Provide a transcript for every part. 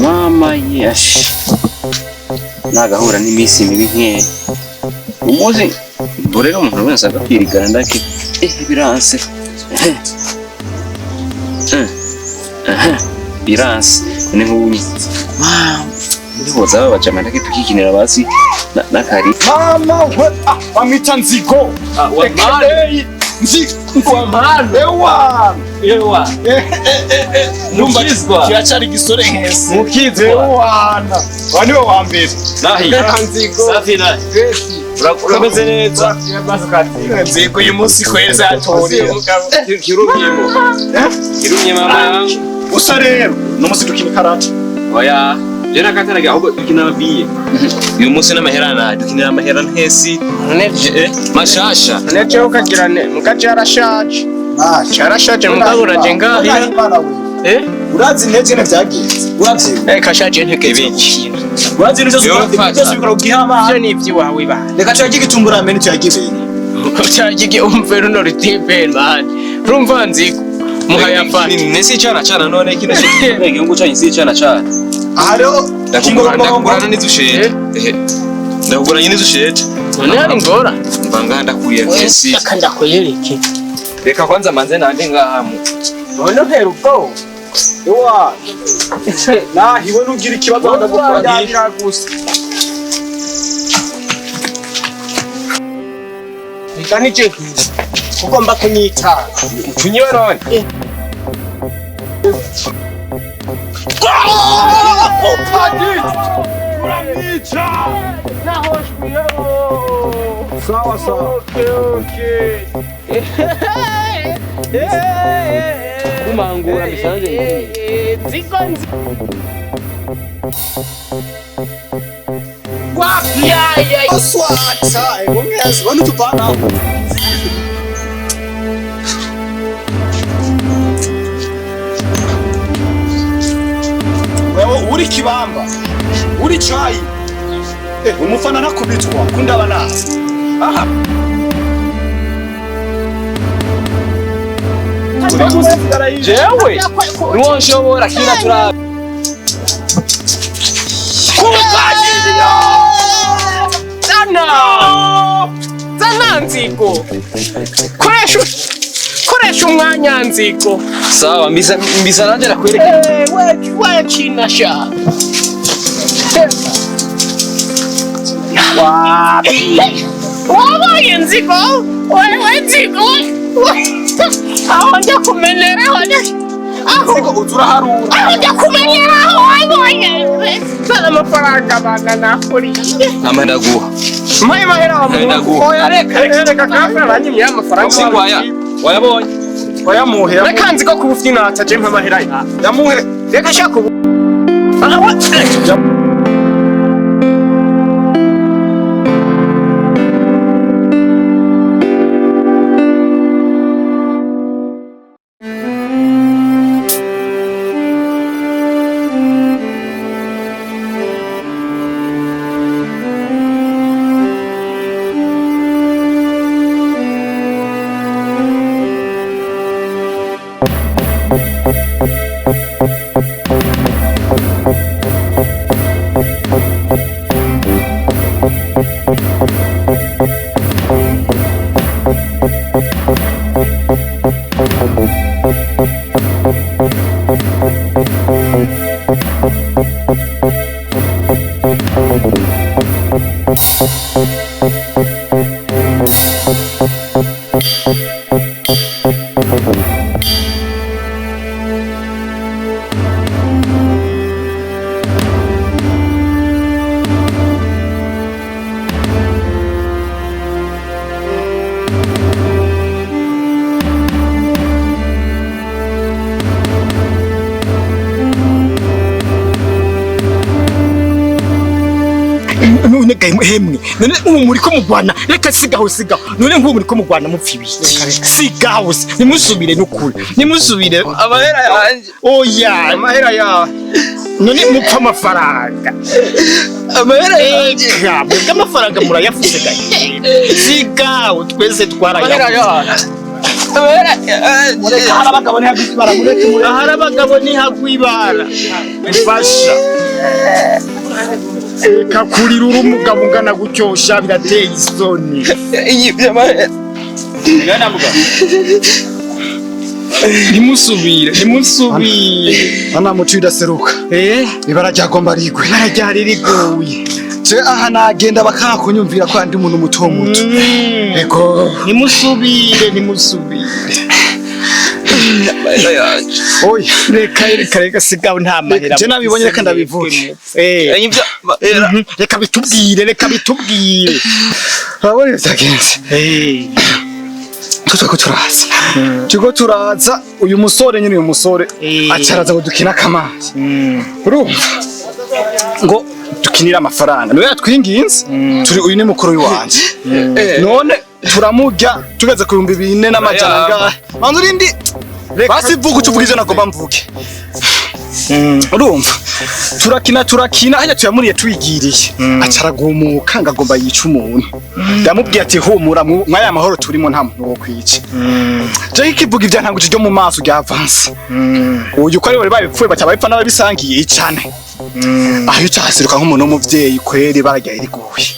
Mama yash nagahura n'iminsi mibi nkeya umuzi rero umuntu wese agakwirigana ndake biranse biranse ni nk'ubu mama ndihoza babajama ndake tukikinira basi n'akari mama we bamwita Nzigo Nzigo ewa ewa numva kiracari gisore nkese mukizwa ewana wani we wa mbere nahi Nzigo safi nahi urameze neza Nzigo uyu munsi kweza atorera kirumyemo kirumye mama yangu usa rero no munsi dukina karate oya je nakataraga ahubwo dukina biye uyu munsi n'amahera na dukinira amahera ntesi mashasha neje ukagirane mukaje arashaje arashaje mugabura je ngaha urazi intege ne byagenze uravye kashaje ntege biki urazi n'ivyo byose bikora kugihama ivyo ni ivyiwawe ba reka tuyagigitumbura mbere tuyagibeye cyagige umve runo rutipe man rumva Nzigo muhayafata nesi chana chana none kino igihugu cyanyu si chana chana aha rero ndakugurana n'izusheje ndakuguranye n'izusheje none hari ngora mbanga ndakuriye ntesi reka ndakwereke reka kwanza manze nande ngahamu none ntera ubwoba ewa nahiwe nugira ikibazo ndagukora gusa reka nije ugomba kunyita ucunyiwe none sawa sawa okay kumangura bisanzwe Nzigo wapi oswatha ngongezi wena utubhana wewe uri kibamba uri chai umufana nakubitwa kundaba nazi aha jewe nuwo kina turabe zana Nzigo koresha umwanya Nzigo sawa mbisa nanje nakwereka we kina sha wabaye Nzigo wewe Nzigo aho njya kumenera Nzigo uzuraharura aho njya kumenera aho wabonye zana amafaranga bana nakuriye ama ndaguha maye mahera wa ndaguha oya reka reka kafe banyimye amafaranga singwaya wayabonye wayamuhe reka Nzigo kubufyinata je mpa mahera yamuhe reka shaka ubu None gahe hemwe, none ubu muri ko mugwana, reka sigaho sigaho. None nk'ubu muri ko mugwana mupfa ibiki? Sigaho, nimusubire n'ukuri, nimusubire. Amahera yanje. Oya, Amahera yawe. None mupfa amafaranga. Amahera yanje. Eka, mwebwe amafaranga murayafuse gahe? Sigaho, twese Amahera twarayabuze. yawe. Amahera yanje. Hari abagabo ntihagwibara, mureke mureke. Ahari abagabo ntihagwibara. Mfasha. Reka kurira uri umugabo ungana gutyosha birateye isoni. Yibye amahera. Nimusubire, nimusubire. Ana muco idaseruka. Eh, Ibara ryagomba rigwe. Ibara ryari riguye. Je aha nagenda bakakunyumvira ko andi umuntu muto muto. Ego. Nimusubire, nimusubire. Amahera yanje. Oya. Reka reka reka sigaho nta mahera. Je nabibonye, reka ndabivuge. Eh. Yibye amahera. Reka bitubwire, reka bitubwire. Urabona ibyagenze. Eh. Turiko turaza. Turiko turaza uyu musore nyine, uyu musore acaraza ngo dukina akamazi. Urumva? Ngo dukinire amafaranga. Niwe yatwinginze. Turi uyu ni mukuru w'iwanje. None turamurya tugeze ku 4500 angahe. Manzu urindi basi vuga uco uvuga ivyo nagomba mvuge. Urumva? Turakina turakina hajya tuyamuriye tuyigiriye. Acaragumuka ngo agomba yica umuntu. Ndamubwiye ati humura mwaya mahoro turimo nta muntu wo kwica. Je ikivuga ivya ntango ryo mu maso rya avance. Uyu uko ari bari babipfuye baca babipfa n'ababisangiye icane. Aho ucaseruka nk'umuntu w'umuvyeyi kweri bararya iriguye.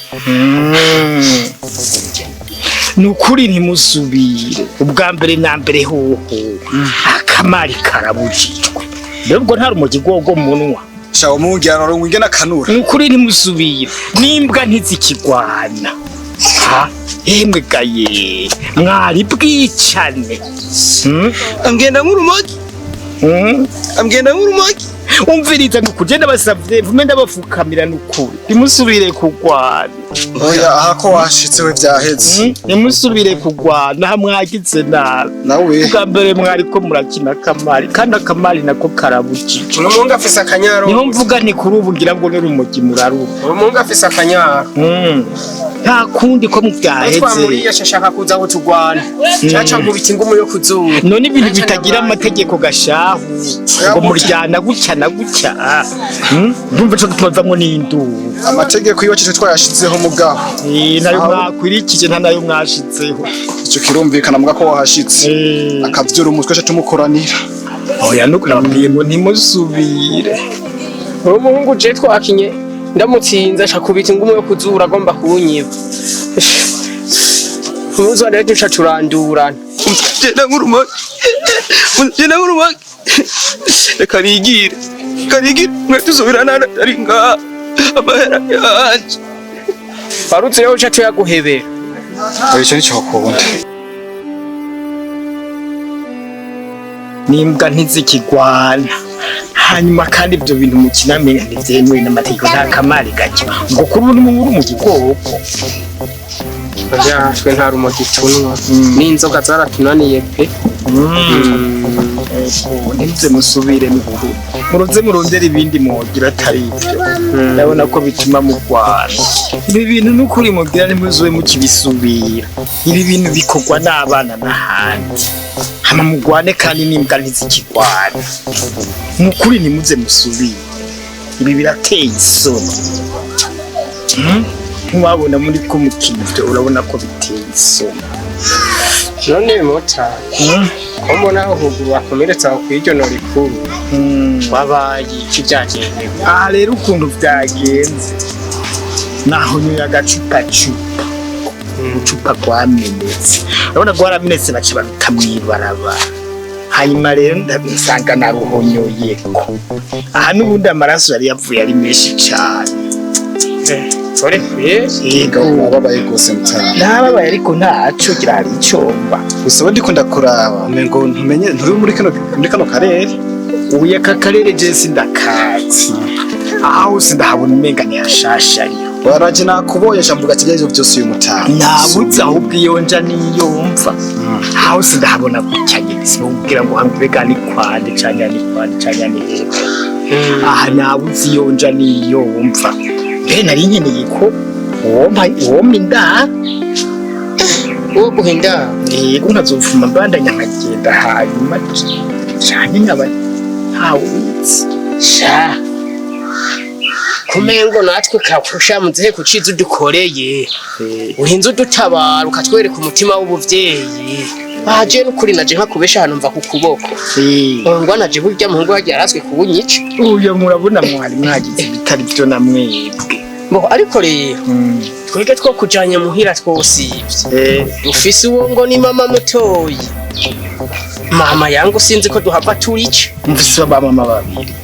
Nukuri ntimusubire. Ubwa mbere na mbere hoho akamari karabujijwe. Mbega nta rumogi rwogo munwa. Shawo mungira rero ngwingena kanura. Nukuri ntimusubire. N'imbwa ntizikigwana. Ha, emwe gaye mwari bwicane. Ambwenda nk'urumogi. Ambwenda nk'urumogi. Umviriza nukuri, je ndabasavye mvume ndabafukamira nukuri. Ntimusubire kugwana. Oya aha ko washitse we vyaheze. Ntimusubire kugwana aha mwagize nabi. Nawe Ubwa mbere mwariko murakina akamari, kandi akamari nako karabujijwe. Uno muhungu afise akanyaro. Niho mvuga nti kuri ubu ngira ngo n'urumogi muraruba. Uno muhungu afise akanyaro. Nta kundi ko muvyaheze. Twamuriye ashaka kuza ngo tugwane. Caca nkubita ingumu yo kuzuba. None ibintu bitagira amategeko gashahu ngo muryana gutya na gutya. Ndumva ico gituma bivamwo n'induru. Amategeko iwacu twayashizeho mugabo. Nayo mwakwirikije nta nayo mwashitseho. Ico kirumvikana muga ko wahashitse. Akavyura umutwe aca tumukoranira. Oya nuko nababwiye ngo ntimusubire. Uwo muhungu je twakinye ndamutsinze aca kubita ingumu yo kuzura agomba kunyiba. Umuzi rero duca turandurana. Genda nk'urumogi. Genda nk'urumogi. Reka nigire. Reka nigire. Mwe tuzubirana ari ngaha. Amahera yanje. Warutse rero uca tuyaguhebera. Oya ico nico ukunda. N'imbwa ntizikigwana. Hanyuma kandi ibyo bintu mukina menya ntibyemewe n'amategeko, nta kamari gake ngo kuri ubu ni mu gikoko. Oya twe nta rumogi tunywa. N'inzoga zaratunaniye pe. Ntimuze musubire mukuru, muruze murondere ibindi mwogira atari ibyo. Ndabona ko bituma mugwana. Ibi bintu n'ukuri mugira ntimuzobe mukibisubira. Ibi bintu bikorwa n'abana n'ahandi. Hama mugwane kandi n'imbwa ntizikigwana. Nukuri ntimuze musubire. Ibi birateye isoni. Ntiwabona muri ko mukina ibyo, urabona ko biteye isoni. None motari, ko mbona aho huguru wakomeretse aho kw'iryo no rikuru, wabaye iki byagendewe? Aha rero ukuntu byagenze, naho nyoye agacupacupa, urucupa rwamenetse, urabona rwaramenetse baca baruta mw'ibarabara. Hanyuma rero ndabisanga naruhonyoyeko. Aha n'ubundi amaraso yari yavuye ari menshi cane. Ore kweri. Yego. Wababaye rwose mutama. Narabaye ariko ntaco kirari icomba. Gusa ubu ndiko ndakuraba umengo ntumenye nturi muri kano karere. Uya aka karere je sindakazi. Aha hose ndahabona umenga ni hashasha ariho. Waraje nakubonye nca mvuga ati ibyo byose uyu mutama. Nabuze ahubwo iyo nja niyo mva. Aha hose ndahabona gutya nyene sinubwira ngo hambega ni kwande canke ni kwande canke ni hehe. Aha nabuze iyo nja niyo mva. Mbere nari nkeneye ko wompa indaro. Uwo guhinda. Yego nkazovuma mbandanya nkagenda hanyuma canke nkaba ntawuzi. Sha. Kumengo natwe kakusha muzehe kuciza udukoreye. Uhinze udutabara ukatwereka umutima w'ubuvyeyi. Baje n'ukuri naje nkakubesha hano mva ku kuboko. Ngwa naje burya muhungu wagiye arazwe kubunyica. Uyo murabona mwari mwagize ibitari byo na mwebwe. Bo ariko rero twebwe two kujanya muhira twosivye. Dufise uwo ngo ni mama mutoyi. Mama yangu sinzi ko duhava turica. Mufise ba mama babiri.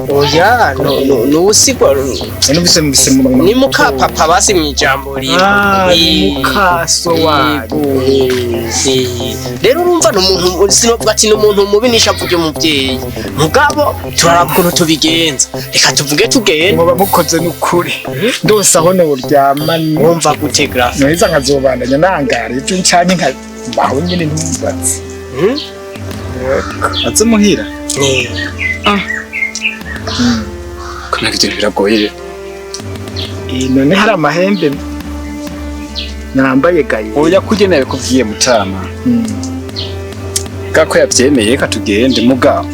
Oya no nusigwa Numvise mufise mama. ni muka papa basi mwijambo rimwe. Ah, ni mukaso wanyu. Rero urumva n'umuntu sinovuga ati n'umuntu mubi nishavuge umuvyeyi. Mugabo turaraba ukuntu tubigenza. Reka tuvuge tugende. Muba mukoze n'ukuri. Ndose aho noryama Wumva gute grafe? Noheza nkazobandanya nangara ejo canke nkabaho nyene ntumbatse. Aze muhira. Kumenga ibintu biragoye. None hari amahembe nambaye gaye. Oya kugena yabikubwiye mutama. Gako yavyemeye reka tugende mugabo.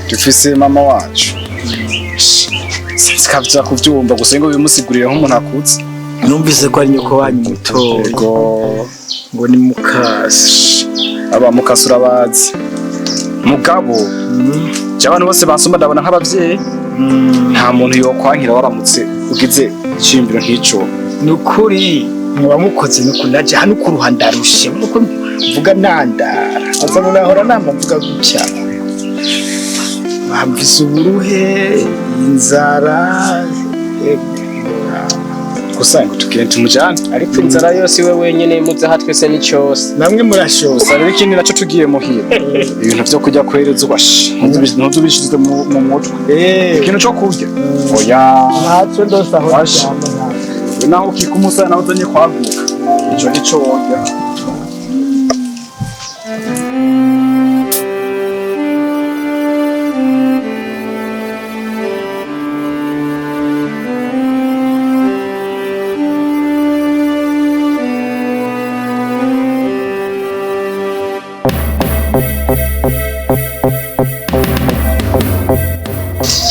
Dufise mama wacu. Sikavya kuvyumva gusa ngo bimusigurire nk'umuntu akuze. Numvise ko ari nyoko wanyu mutoyi. Yego. Ngo ni mukasi. Aba mukasura bazi. Mugabo je abantu bose bansoma ndabona nk'abavyeyi. Nta muntu yokwankira waramutse ugize icimbiro nk'ico. Nukuri muba mukoze nukuri naje hano kuruha ndarushe nuko mvuga nandara. Aza nahora namba mvuga gutya. Bamvise uburuhe, inzara, Gusa ngo tugende tumujane. Ariko inzara yose iwe wenyene muzaha twese ni cyose. Namwe murashose. Gusa rero ikindi naco tugiye muhira. Ibintu vyo kurya kwereza ubashe. Ntuzubishize mu mutwe. Ikintu co kurya. Oya. Ntaco ndose aho Bashe. Naho ukika umusaya naho uzanye kwaguka. Ico nico worya.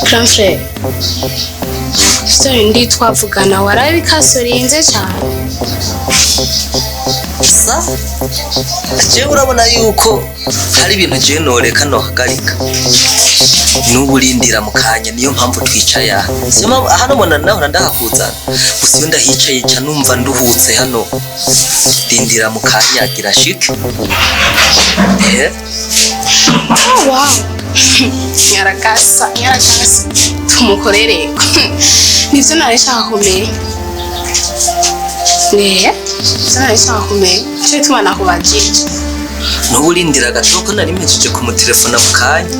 Grand frère, story ndi twavugana warabikasorinze cyane. Sa jewe urabona yuko hari ibintu jewe noreka nohagarika n'uburindira mu kanya, niyo mpamvu twicaye aha. Siyo mpamvu hano mbona nahora ndahakuzana, gusa iyo ndahicaye nca numva nduhutse hano. Rindira mu kanya gira shike. Oh wow. Nyarakasa, nyarakasa. Tumukorere. Nivyo nari nshaka kumenya. Ne, nivyo nari nshaka kumenya. Nico gituma nakubajije. N'uburindira gato ko nari mpejeje kumutelefona mu kanya.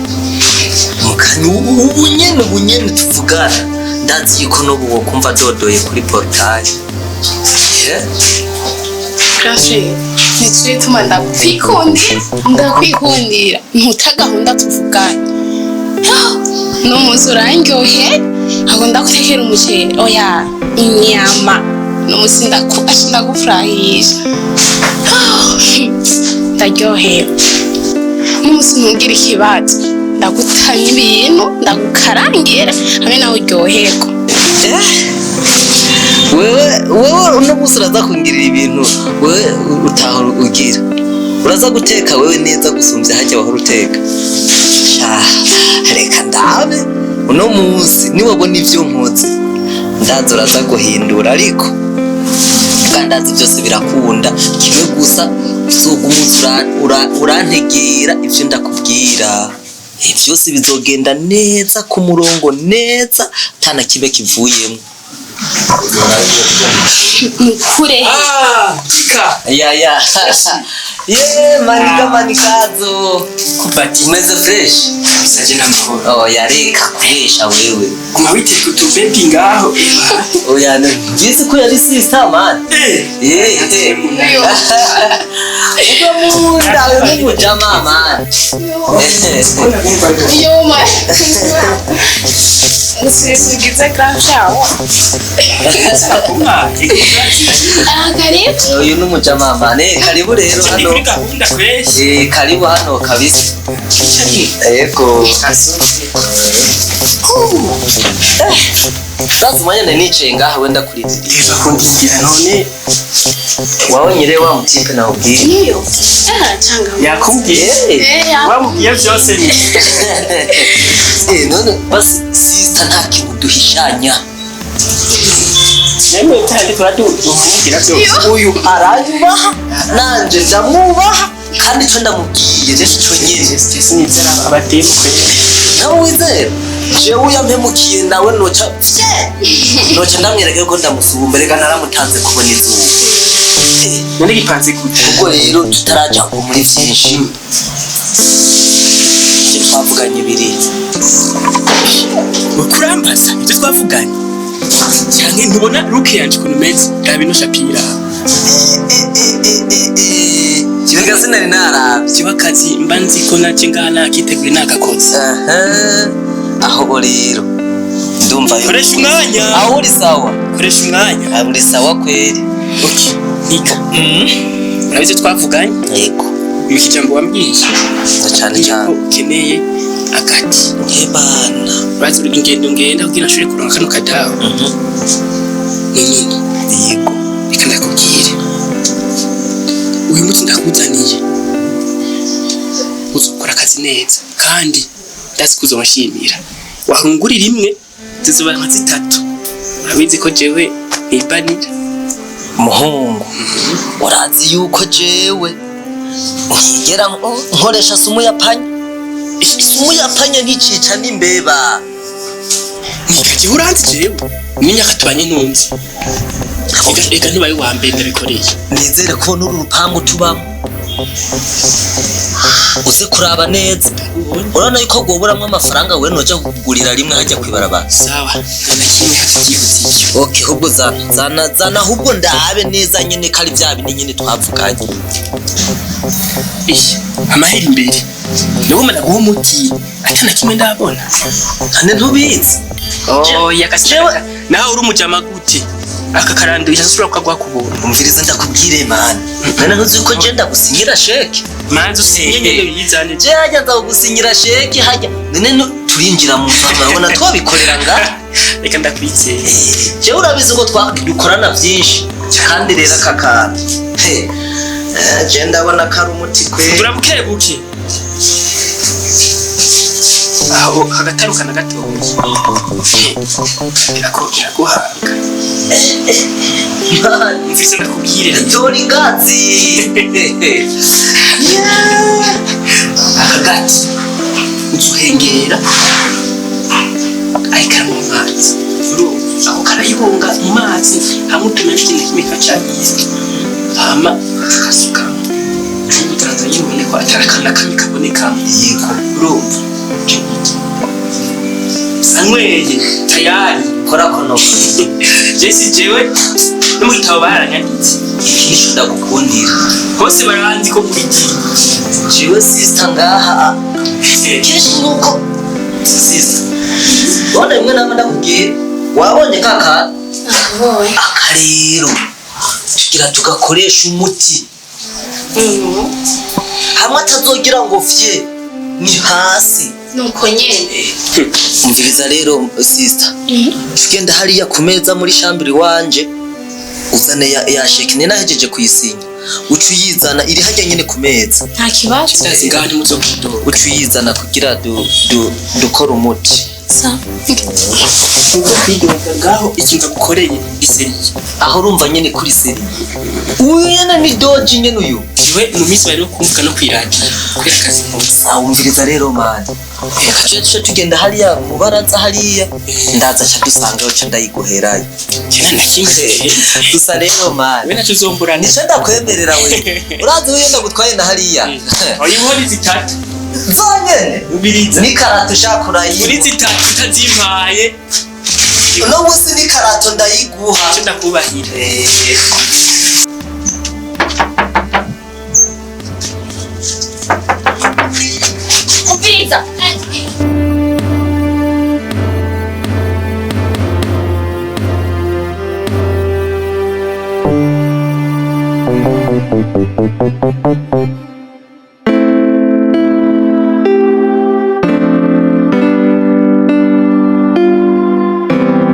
Mu kanya ubu nyene tuvugana. Ndazi yuko n'ubu wokumva dodoye kuri portail. Grand nico gituma ndakwikundira, ndakwikundira. Ntuta gahunda tuvugana. N'umunsi urandyohe, ntabwo ndagutekera umuceri. Oya, inyama. N'umunsi ndagufurahisha. Ndaryohewe. N'umunsi ntugira ikibazo. Ndagutanya ibintu, ndagukarangira, hamwe nawe uryoherwa. Wewe uno munsi uraza kungirira ibintu wewe utahora ugira. Uraza guteka wewe neza gusumvya harya wahora uteka. Reka ndabe uno munsi niwabona ivyo nkoze ndaza uraza guhindura, ariko kandi ndazi byose birakunda. Kimwe gusa Uzoguma urantegera ivyo ndakubwira. Vyose bizogenda neza ku murongo neza, ata na kimwe kivuyemo. Mukure. Chika. Ya ya. Ye manika manikazo. Kubati. Umeze fresh. Saje n'amahoro. Oh yareka kubesha wewe. Guma witeka utubebi ngaho. Oya ngizi ko yari sister man. Eh. Eh. Ukamunda uyu mujama man. Yo ma. Usisugize grafyawo. Ah, karibu. Uyu ni umujama man. Karibu rero hano. Kuri gahunda fresh. Karibu hano kabisa. Yego. Sasa umwanya nari nicaye ngaha wenda kurindira. Reba kundindira none. Wabonye rero wa mutipe nawubwiye. Niyo. Ah, changa. Yakubwiye. Wamubwiye byose ni. None basi sister nta kintu duhishanya. Nemwe kandi turadumubwira byose. Uyu aranyubaha nanje ndamwubaha kandi ico ndamubwiye rero ico nyene. Sinizera abatemu kweli. Nawe wizera jewe uyampemukiye nawe noca fye noca ndamwereka yuko ndamusumba, reka naramutanze kubona izuba. None gipanze gute? Ubwo rero tutaraja ngo muri vyinshi, ivyo twavuganye biri Ukurambaza ibyo twavuganye canke ntubona ruke yanje ukuntu meze, raba ino shapira. Reka sinari naravye. Jewe akazi mba nzi ko naje ngaha nakiteguye nagakoze. Aho rero ndumva yo. Koresha umwanya. Aho uri sawa. Koresha umwanya. Aho uri sawa kweri. Okay, nika. Urabizi twavuganye? Yego. Iki jambo wambwiye. Cyane cyane. Ukeneye agati. Ebana. Urazi ingendo ngenda kugira nshobore kuronka kano kadaho. Ni nini? Yego. Reka ndakubwire. Uyu munsi ndakuzaniye. Uzokora akazi neza kandi ndazi ko uzonshimira. Wahungurira imwe zizoba nka zitatu. Urabizi ko jewe nibanira. Muhungu, urazi yuko jewe ntigera nkoresha sumu ya panya. Sumu ya panya ntikica n'imbeba. Nikaje uranzi jewe n'imyaka tubanye ntunzi. Reka ntubaye uwa mbere ndabikoreye. Nizere ko n'uru rupangu tubamo uze kuraba neza. Urabona yuko goburamwo amafaranga we noja kugurira rimwe hajya kwibarabara. Sawa, nta na kimwe hatabyihuse ibyo. Okay, ahubwo zana zana ahubwo ndabe neza nyene kari bya bindi nyene twavuganye. Amahera imbere. Ndagomba ndaguha umuti ata na kimwe ndabona. None ntubizi. Oya kasira. Nawe uri umujama gute? Aka karanduye asubira kukagwa kubuntu. Umviriza ndakubwire man. None ntuzi yuko je ndagusinyira sheke. Manzi usinye nyene yizane. Je hajya nzagusinyira sheke hajya. None turinjira mu nzu urabona twabikorera nga. Reka ndakwizeye. Je urabizi ko twadukorana byinshi. Kandi rero aka kantu. Je ndabona ko ari umuti kwe. Turabukebuke. Aho hagatarukana gatoya. Biraguhanga. Mvise ndakubwire. Tora ingazi. Aka gati uzuhengera ariko mu mazi. Ako karayibunga mu mazi hamwe utumenya ikintu kimwe kacagize. Hama tukasukamo. Utanza yibone ko atari akana kamwe kabonekamo. Yego. Urumva? Sanyweye tayari. Kora kono. Jesi jewe no mu gitabo baranyanditse. Iki nico ndagukundira. Bose baranzi ko kuri iki. Jewe sister ngaha. Kenshi nuko sister. Wabona rimwe namwe ndakubwira. Wabonye kaka? Nakubonye. Aka rero tugira tugakoresha umuti. Hamwe atazogira ngo fye ni hasi. Nuko nyene. Umviriza rero sister. Tugenda hariya ku meza muri shambiri wanje uzane ya sheke ni nahejeje kuyisinya. Ucu yizana iri hajya nyene ku meza. Nta kibazo. Ucu yizana kugira dukora umuti. Sawa. Ngaho ikintu gukoreye iseriye. Aho urumva nyene kuri seri. Uyu nyene ni doji nyene uyu. Jewe mu minsi bari kumvuga no kwiradiyo kubera akazi nkora. Awumviriza rero mani, reka tuje tugenda hariya mu baraza hariya, ndaza ca dusangayo, ca ndayiguherayo. Kera na kimwe. Gusa rero mani, We naco uzomburana. Nico ndakwemerera we, urazi wiyo ndagutwaye na hariya. Oya, inkoni zitatu. Zonyene. Ubiriza. N'ikarato ushaka urayiha. Muri zitatu utazimpaye. Uno munsi n'ikarato ndayiguha. Ico ndakubahira. Umviriza.